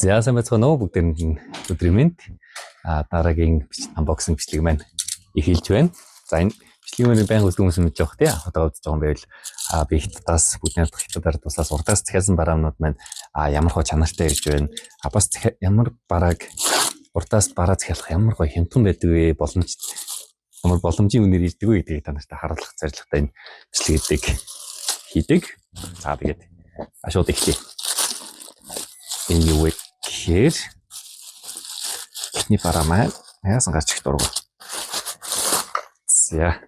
За, сайн байцгаана уу, бүгдээрэнд нь өдрийн мэнд. Дараагийн unboxing бичлэг маань эхэлж байна. За, энэ бичлэгийн маань байнга үздэг хүмүүс мэдж байгаа тий. Одоо үзэж байгаа юм байвал би хятадаас, бүгд найрамдах хятад ард улсаас урдаас захиалсан бараанууд маань ямар хоо чанартай ирж байна. Бас ямар барааг урдаас бараа захиалах ямар гоё хямдхан байдаг вэ? Боломж ямар боломжийн үнээр ирдэг вэ гэдгийг та нартай харуулах зорилготой энэ бичлэгийг хийдэг. За, тэгээд шууд эхлэе. Энэ юу вэ гэхээр эхний бараа маань яасан гарч их дургу. За.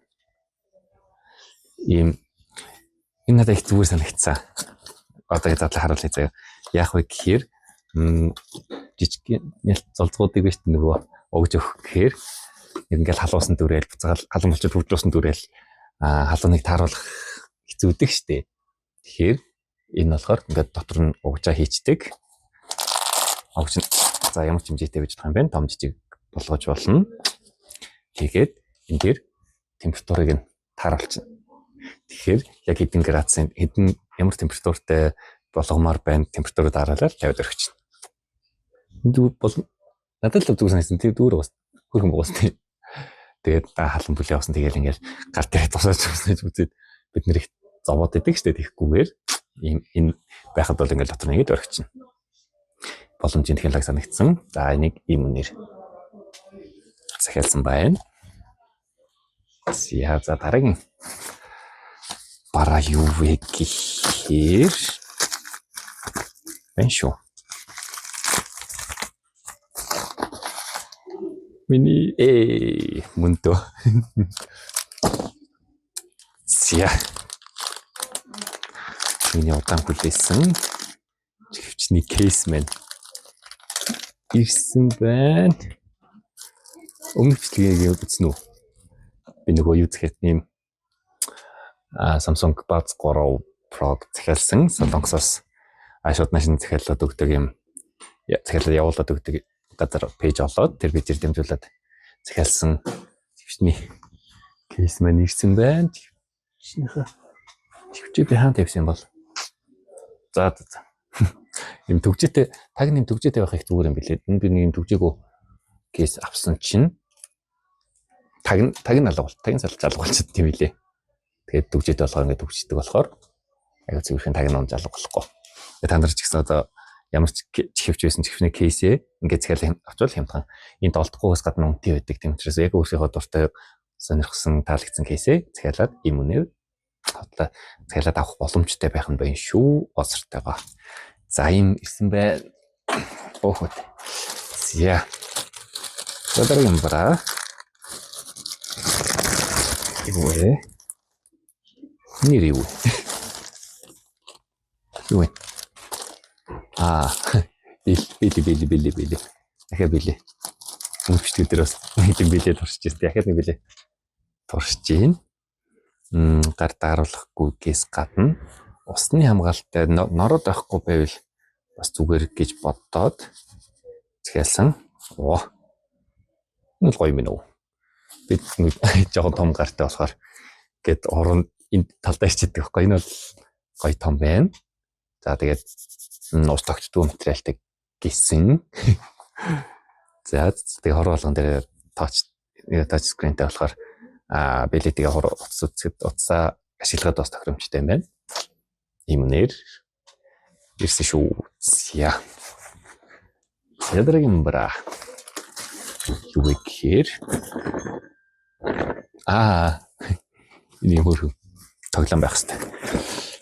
Ийм энэ надад их зүгээр санагдсан. Одоо задлаа харуулъя заяа. Яах вэ гэхээр жижиг нялт золзгуудыг биш нөгөө угж өгөх гэхээр ингээл халуусан дүрээл буцаал халуун болчиход хуржуулсан дүрээл халууныг тааруулах хэцүүдэг штэ. Тэгэхээр энэ болохоор ингээд дотор нь угжаа хийчдэг. Угж за ямар ч хэмжээтэй байж болох юм бэ? Том жижиг болгож болно. Тэгээд энэ дээр температурыг нь тааруулчихна. Тэгэхээр яг хэдэн градусын хэдэн ямар температуртай болгомоор байна, температурыг дараалал тавиад өргөчнө. Энэ бол надад л зүгээр санагдсан. Тэр дүүр бас хөрхөн богоос тийм. Тэгээд халан бүлээ явсан, тэгэл ингээл гар дээр тусаач тусаач үзээд бид нэр их зовоод идэг штэ, тэгэхгүйгээр ийм энэ байхад бол ингээл дотор нэгэд орхичихно. Боломжийн технологи санагдсан. За, энийг ийм үнээр захиалсан байна. За, дараагийн бараа юу вэ гэхээр байна шүү. Миний мөнтөө. За. Миний удаан хүлээсэн чихвчний case маань ирсэн байна. Өмнөх бичлэгийг үзсэн үү? Би нөгөө юу захиад нэм Samsung Buds 3 Pro захиалсан. Солонгосоос шууд машин захиалаад өгдөг юм, захиалаад явуулаад өгдөг газар page олоод тэр page ээр дамжуулаад захиалсан чихвчний case маань ирсэн байна. Чихвчнийхээ чихвчээ би хаана тавьсан юм бол? За за за. Им түгжээтэй, таг нэм түгжээтэй байх их зүгээр юм билээ. Энэ би нэг юм түгжээгөө case авсан чинь таг нь алга бол таг нь салж алга болчиход тийм билээ. Тэгээд түгжээтэй болохоор ингээд түгждэг болохоор аяга зүгэрхэн таг нь унж алга болохгүй. Тэгээд та нар ч гэсэн одоо ямар ч чихвч байсан чихвчний case ээ ингээд захиал авчвал хямдхан. Энд олдохгүйгээс гадна үнэтэй байдаг. Тийм учраас яг өөрсдийнхөө дуртай сонирхсан, таалагдсан case ээ захиалаад ийм үнээр хотлоо захиалаад авах боломжтой байх нь байна шүү. Осортойгоо. За, ийм ирсэн бай. Өөхөт. За. Дараагийн бараа. Юу вэ? Нэр юу вэ? Юу вэ? Били били били били. Дахиад били. Өмнөх бичлэг дээр бас нэг билээ туршиж байсан. Дахиад нэг билээ туршиж байна. Гар даруулахгүйгээс гадна усны хамгаалалттай, нороод байхгүй байвал бас зүгээр гэж боддоод захиалсан. Оо. Энэ л гоё юм уу? Бид нэг жоохон том гартай болохоор гээд орон энэ талдаа ичдэг байхгүй. Энэ бол гоё том байна. За, тэгээд ус тогтдгүй материалтай гисэн. За, тэгээ хор болгон дээр touch screen тэй болохоор бэлэтгээ хор утас үзэхэд, утсаа ашиглахад бас тохиромжтой юм байна. Ийм үнээр ирсэн шүү. За. Дараагийн бараа. Юу вэ гэхээр энэ юм хөрхөн тоглоом байх хэвээр.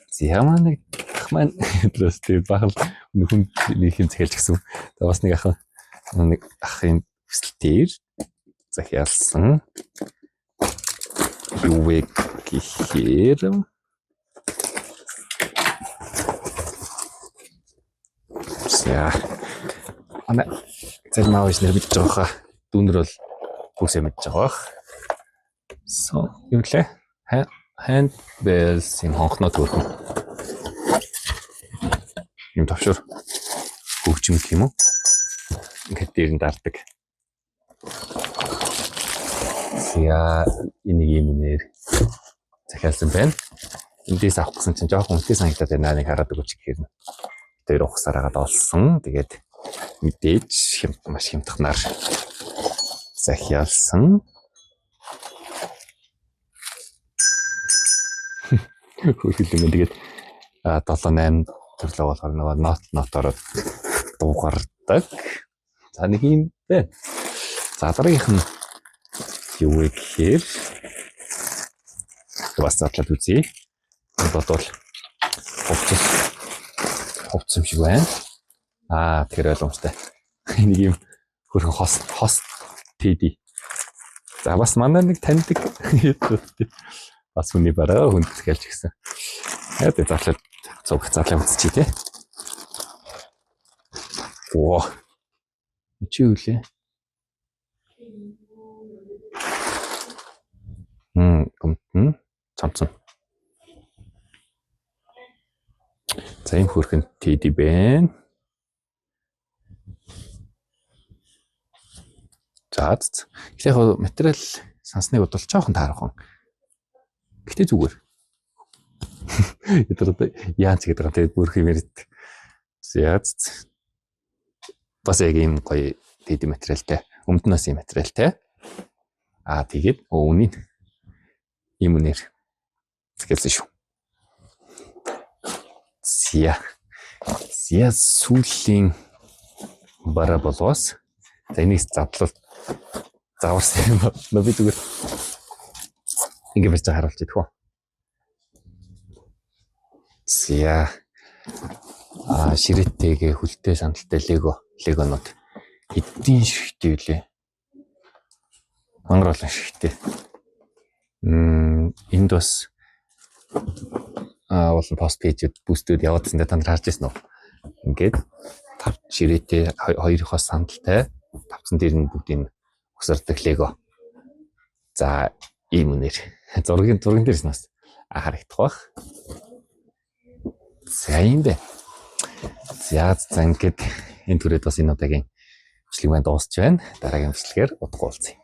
За, манай нэг ах маань бас тэгээ бахал нөхөн нэг юм захиалж гисэн. За, бас нэг ах нэг ахын хүсэлтээр захиалсан. Юу вэ гэхээр за, ана зарим аав ээж нэр мэдж байгаа хаа. Дүүнер бол бүсээ мэдж байгаа бах. So, юу лээ? Hand bells юм хонхноо төрхөн. Юм товшор хөгжим гэх юм уу? Ингээд дээр нь дардаг. За, энийг ийм үнээр захиалсан байна. Эндээс авах гэсэн чинь жоохон үнэтэй санагдаад байна. Нэг хараад өгөөч гэхээр тэр ухсаар хагаад олсон. Тэгээд Мэдээж маш хямдханаар захиалсан. Хөрхөл юм. Тэгээд 7 8 төрлөө болохоор нөгөө нот нотоор дуугардаг. За нэг юм байна. За дараагийнх нь юу вэ гэхээр бас задлаад үзье. Энэ бодвол хувцас юм шиг байна. Аа, тэгэхээр ойлгомжтой. Нэг юм хөрхөн хос TD. За бас манай нэг таньдаг бас хүний бараа хүнд захиалж гисэн. Яг тэ задлаад цуг задлаа үзчихье те. Оо. Чи юу лээ? Гомтон цамцсан. За ийм хөрхөн TD байна. За гэхдээ яг материал сансныг бодвол жоохон таархан. Гэхдээ зүгээр. Тэр одоо яац гэдэг юм тэгээд бүрх юм яриад. За бас яг ийм гоё TD материалтай. Өмднөөс ийм материалтай. Аа тэгээд үүнийг ийм үнээр захиалсан шүү. Зя. Зя сүүлийн бараа болоос. За энийг задлал зааварсан юм байна. Би зүгээр ингэ барьж харуулж идэх үү. Зя. Аа ширээтэйгээ хүлтэй сандалтай легонууд хэдийн шигтэй үлээ. Мангар олон шигтэй. Энд бас олон пост пэйжүүд бүүстүүд яваадсан дээр та нар харж ирсэн үү? Ингээд тав ширээтэй хоёр хос сандалтай тавцан дээр нь бүгдийг угсардаг лего. За ийм үнээр зургийн дээрс нас харагдах бах. За ийм бэ. За за ингээд энэ түрээд бас энэ удаагийн бичлэг маань дуусч байна. Дараагийн бичлэгээр удахгүй уулзъя.